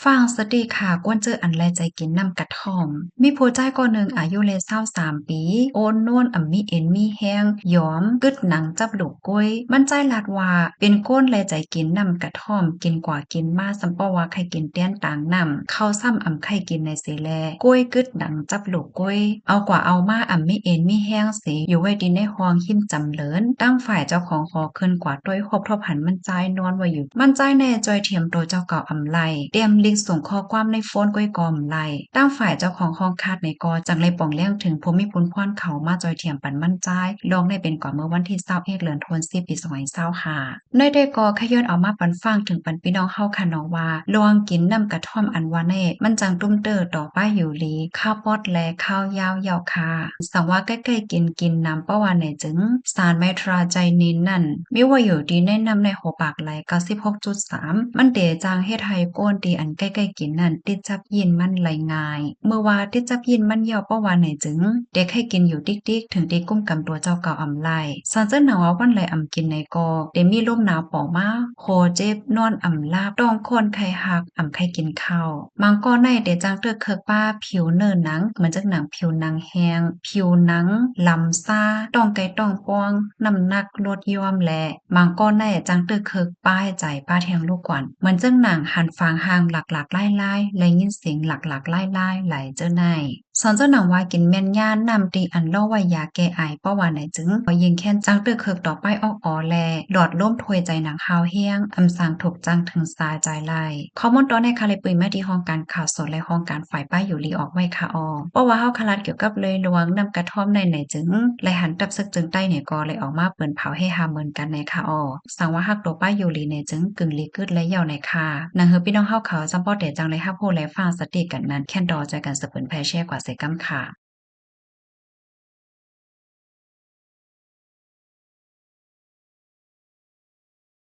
ຟັງສະຕິຄ່າ ກວນເຈີອັນໄຫຼໃຈກິນນ້ຳກະທ່ອມ. ມີຜູ້ຊາຍຄົນໜຶ່ງອາຍຸໄຫຼຊາວສາມປີ ໂອນໂນນ ອຳມີເອັນມີແຮງ ຢອມ ກຶດໜັງຈັບລູກກົ້ຍ. ມັນຊາຍລາດວ່າ ເປັນຄົນໄຫຼໃຈກິນນ້ຳກະທ່ອມ ກິນກວ່າກິນມາ ສ່ຳເພາະວ່າໄຄກິນແທນຕາງນ້ຳ ເຂົ້າຊ້ຳອຳໄຄກິນໃນເສແລ ກົ້ຍກຶດໜັງຈັບລູກ ກົ້ຍ ເອົາກວ່າເອົາມາ ອຳມີເອັນມີແຮງເສ ຢູ່ໄວ້ທີ່ໃນຫ້ອງຮິມຈຳເລີນ. ທາງຝ່າຍເຈົ້າຂອງຫໍຂຶ້ນກວ່າໂຕຍ ຮົບທົບຫັນມັນຊາຍນອນໄວ້ຢູ່. ມັນຊາຍແນ່ຈ່ອຍຖຽມໂຕເຈົ້າເກົ່າອຳໄລ ແຕ້ມລິກສົ່ງຂໍ້ຄວາມໃນໂຟນກ້ອຍກໍອຳໄລ. ທາງຝ່າຍເຈົ້າຂອງຫ້ອງຄາດໃນກໍຈັ່ງໄດ້ປ່ອງແລງເຖິງຜູ້ມີບຸນພອນເຂົ້າມາຈ່ອຍຖຽມປັນມັນຊາຍ. ເລື່ອງໃນເປັນກວ່າເມື່ອວັນທີຊາວເອັດ ເດືອນໂທນ ສິບ ປີສອງພັນຊາວຫ້າ. ໃນແຕ່ກໍຂະຍ້ອນເອົາມາປັນຟັງເຖິງປັນພີ່ນ້ອງເຮົາຄະເນາະວ່າ ລວງກິນນ້ຳກະທ່ອມອັນວ່ານີ້ ມັນຈັ່ງຕຸ້ມເຕີຕໍ່ປ້າຢູ່ຫຼີ ຄາວປອດ ແລະ ຄາວຍາວເຍົາຄາ. ສັງວ່າໃກ້ໆກິນ ກິນນ້ຳ ເພາະວ່າແນ່ຈຶ່ງ ສານໄມທຣາໄຈນີນນັ້ນ ມີໄວ້ຢູ່ທີ່ໃນນ້ຳໃນຫົວປາກຫຼາຍ ເກົ້າສິບຫົກຈຸດສາມ ມັນເດຈັ່ງເຮັດໃຫ້ຄົນທີ່ອັນໃກ້ໆກິນນັ້ນ ຕິດຈັບຢີນມັນໄຫຼງ່າຍ. ເມື່ອວ່າຕິດຈັບຢີນມັນແລ້ວ ເພາະວ່າແນ່ຈຶ່ງ ເດໄຄກິນຢູ່ຕິກໆ ເຖິງທີ່ກຸ້ມກຳຕົວເຈົ້າເກົ່າອຳໄລ. ສັນເຈີໜັງວ່າວັນໃດອຳກິນໃນກໍ ເດມີລົມໜາວປໍອອກມາ ຄໍເຈັບ ນອນອຳຫຼັບ ຕ້ອງຄົນໄຄຮັກ ອຳໄຄກິນເຂົ້າ. ບາງກໍໃນເດຈັ່ງເຕີເຄີກປາ ຜິວເນື້ອໜັງ ເໝືອນຈັ່ງໜັງຜິວໜັງແຫ້ງ ຜິວໜັງລຳຊາ ຕ້ອງໄກ່ຕ້ອງປ່ອງ ນ້ຳໜັກລົດຢ່ອມ ແລະ ບາງກໍໃນຈັ່ງເຕີເຄີກປາໃຈ ປາແທງລູກກວັນ ເໝືອນຈັ່ງໜັງຫັນຟາງຮ່າງຫຼາກໆຫຼາຍໆ ໄດ້ຍິນສຽງຫຼາກໆຫຼາຍໆ ຫຼາຍເຈີໃນ. ສອນເຈົ້າໜັງວ່າກິນແມ່ນຢານ້ຳທີ່ອັນລໍໄວ້ຢາແກ້ໄອ ເພາະວ່າໃນຈຶ່ງ ກໍຍິງແຄ້ນຈັ່ງເຕີເຄີກຕໍ່ປ້າອອກອໍ ແລະ ຫຼອດລົມຖ້ວຍໃຈໜັງຮາວແຮງ ອຳສັງທຸກຈັ່ງເຖິງສາໃຈໄລ. ຂໍ້ມູນຕໍ່ໃນຄະເລປຸຍມາທີ່ຫ້ອງການຂ່າວສົດ ແລະ ຫ້ອງການຝ່າຍປ້າຢູ່ລີອອກໄວ້ຄະອໍ. ເພາະວ່າເຮົາຄະລາດກ່ຽວກັບເລີຍລວງນ້ຳກະທ່ອມໃນໃນຈຶ່ງ ແລະ ຫັນຕັບເສິກເຈີງໃຕ້ໃນກໍເລີຍອອກມາປືນເຜົາເຮຮາເໝືອນກັນໃນຄະອໍ. ສັງວ່າຮັກໂຕປ້າຢູ່ລີໃນຈຶ່ງ ກຶ່ງລີກຶດແລະເຍົາໃນຄາ ໜັງເຮີພີ່ນ້ອງເຮົາເຂົາຈຳເພາະແຕ່ຈັ່ງໄດ້ຮັບຮູ້ ແລະ ຟັງສະຕິກັນນັ້ນ ແຄ້ນຕໍ່ຊ່ວຍກັນສະເປີນແພແຊກວ່າເສກຳຄະ.